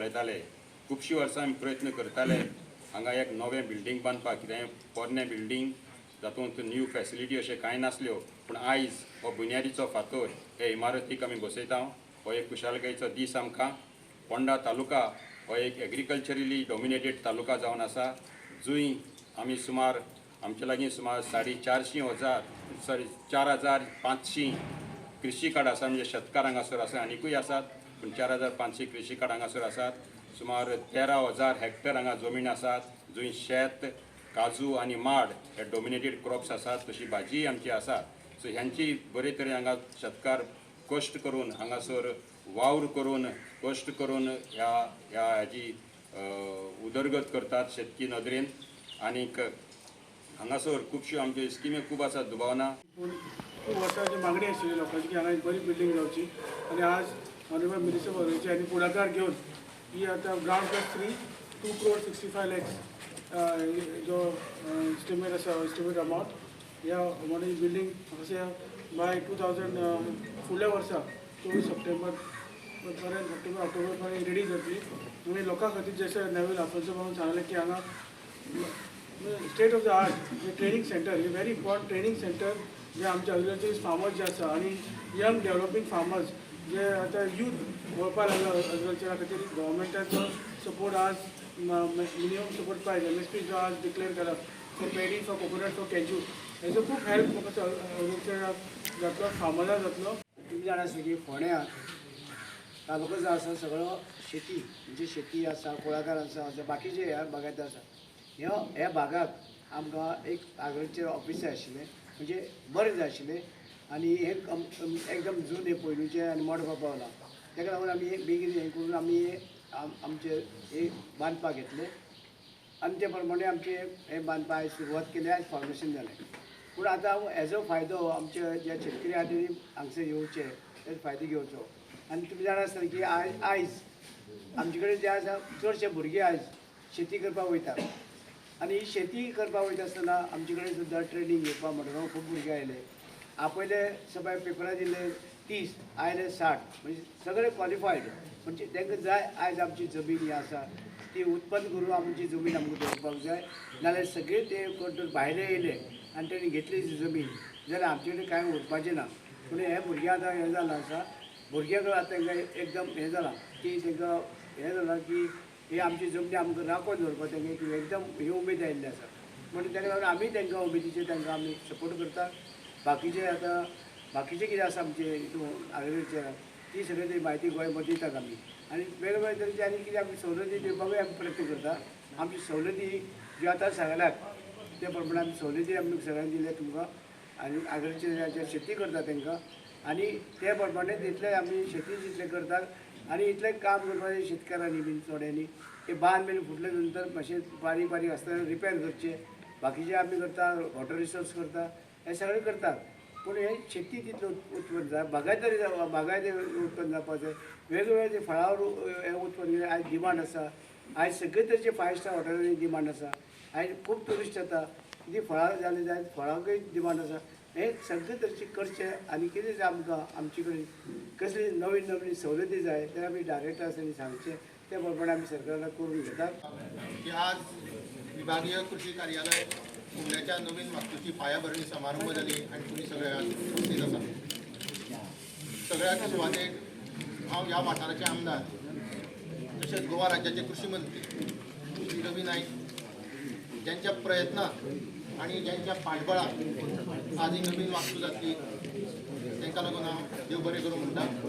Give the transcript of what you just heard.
पळयताले. खुबशीं वर्सां आमी प्रयत्न करताले हांगा एक नवें बिल्डींग बांदपाक. कितें पोरणें बिल्डींग जातूंत न्यू फॅसिलिटी अशें कांय नासल्यो, पूण आयज हो बुन्यादीचो फातर हे इमारतीक आमी बसयता. हो एक खुशालकायेचो दीस आमकां. पोंडा तालुका हो एक एग्रीकल्चरली डॉमिनेटेड तालुका जावन आसा, जंय आमी सुमार आमचे लागीं सुमार 450 हजार, सॉरी, 4500 कृषी कार्ड आसा. म्हणजे शेतकार हांगासर आसा, आनिकूय आसात, पूण 4500 कृषी कार्ड हांगासर आसात. सुमार 13,000 हेक्टर हांगा जमीन आसात, जंय शेत, काजू आनी माड हे डॉमिनेटेड क्रॉप्स आसात. तशी भाजीय आमची आसा. सो ह्यांची बरे तरेन हांगा शेतकार कश्ट करून, हांगासर वावर करून, कश्ट करून ह्या ह्या हाजी उदरगत करतात शेतकी नदरेन. आनीक हांगासर खुबश्यो आमच्यो स्किमी खूब आसात, दुबाव ना. पूण खूब वर्सांची मागणी आशिल्ली लोकांची की हांगा एक बरी बिल्डींग जावची आनी आज ऑनरेबल मिनिस्टर बरोवची आनी फुडाकार घेवन ही आतां ground plus three, 2 crore 65 lakhs जो एस्टिमेट आसा, एस्टिमेट अमावंट, ह्या अमावंट ही बिल्डींग अशें बाय 2000 फुडल्या वर्सा 24 सप्टेंबर पर्यंत, सप्टेंबर ऑक्टोबर पर्यंत रेडी जातली. आनी लोकां खातीर जशें नेवील आफोन्सो बाबून सांगलें की हांगा state of the art J training centre, हे व्हेरी इम्पॉर्टंट ट्रेनिंग सेंटर, जे आमचे एग्रीकल्चर फार्मर्स जे आसा आनी यंग डेव्हलपींग फार्मर्स जे आतां यूथ वळपाक लागला एग्रीकल्चरा खातीर, गव्हर्मेंटाचो सपोर्ट आज मिनिमम सपोर्ट प्रायस, एमएसपी जो आज डिक्लेअर केला for paddy, for coconut, for cashew, हेजो खूब हेल्प म्हाका एग्रीकल्चराक जातलो, फार्मराक जातलो. तुमी जाणा आसा की फोंड्या तालुको जो आसा सगळो शेती, म्हणजे शेती आसा, कुळागर आसा, बाकीचे ह्या बागायत आसा. ह्या ह्या भागाक आमकां एक एग्रीकल्चर ऑफीस जाय आशिल्लें, म्हणजे बरें जाय आशिल्लें. आनी हें एकदम जून पयलूचें आनी मोडपा पावलां. ताका लागून आमी बेगीन हें करून आमी आमचें हें बांदपाक घेतलें आनी ते प्रमाणे आमचें हें बांदपाक आयज सुरवात केली. आयज फावंडेशन जालें. पूण आतां हेजो फायदो आमचे जे शेतकरी आहा तेणी हांगसर येवचे, तेजो फायदो घेवचो. आनी तुमी जाणा आसतलें की आयज आमचे कडेन जे आसा चडशे भुरगे आयज शेती करपाक वयता आनी ही शेती करपाक वयता आसतना आमचे कडेन सुद्दां ट्रेनींग घेवपाक म्हणून खूब भुरगे आयले. आपयले सबाय, पेपरां दिले 30, आयले 60, म्हणजे सगळे क्वॉलिफायड. म्हणजे तांकां जाय आयज आमची जमीन ही आसा ती उत्पन्न करून आमची जमीन आमकां दवरपाक जाय. नाल्यार सगळे ते कोण भायले येयले आनी तेणी घेतली जमीन जाल्यार आमचे कडेन कांय उरपाचें ना. पूण हे भुरगे आतां हें जालां आसा, भुरग्यांक आतां तांकां एकदम हें जालां की तांकां हें जालां की ही आमची जमनी आमकां राखून दवरपाक तांकां एक एकदम ही उमेद आयिल्ली आसा. म्हणून ताका लागून आमी तांकां उमेदीचेर तांकां आमी सपोर्ट करता. बाकीचे आतां बाकीचें कितें आसा आमचें हितून एग्रीकल्चराक, ती सगळी ती म्हायती गोंयभर दितात आमी. आनी वेगवेगळे तरेचे आनी कितें आमी सवलती दिवपाकूय आमी प्रयत्न करता. आमची सवलती ज्यो आतां सांगल्यात ते प्रमाणे आमी सवलती आमी सगळ्यांक दिल्या तुमकां आनी एग्रीकल्चराचेर शेती करता तांकां. आनी ते प्रमाणे तितले आमी शेती जितले करतात आनी इतलें काम करपाचें शेतकारांनी बीन थोड्यांनी ते बांद बीन फुटले नंतर मातशें बारीक बारीक आसतना रिपेर करचे. बाकीचे आमी करता, वॉटर रिसोर्स करता, हें सगळें करतात. पूण हें शेती तितलें उत्पन्न जाय, बागायतरी बागायती उत्पन्न जावपाक जाय, वेगवेगळे फळावर हें उत्पन्न. आयज डिमांड आसा, आयज सगळे तरेचे फायव स्टार हॉटेलांनी डिमांड आसा. आयज खूब ट्युरिस्ट येता, ती फळां जालीं जायत, फळांकय डिमांड आसा. हें सगळे तरेचें करचें. आनी कितें जाय आमकां, आमचे कडेन कसली नवीन नवीन सवलती जाय जाल्यार आमी डायरेक्टर सांगचें, ते प्रमाणे आमी सरकाराक करून घेतात. की आज विभागीय कृषी कार्यालय कुंडयच्या नवीन वास्तूची पायाभरणी समारंभ जाली आनी तुमी सगळे आज उपस्थित आसा. सगळ्यात सुरवातेक हांव ह्या वाठाराचे आमदार तशेंच गोवा राज्याचे कृषी मंत्री श्री रवी नायक, ज्यांच्या प्रयत्नात आनी ज्यांच्या पाठबळात आज ही नवीन वास्तू जातली, तांकां लागून हांव देव बरें करूं म्हणटा.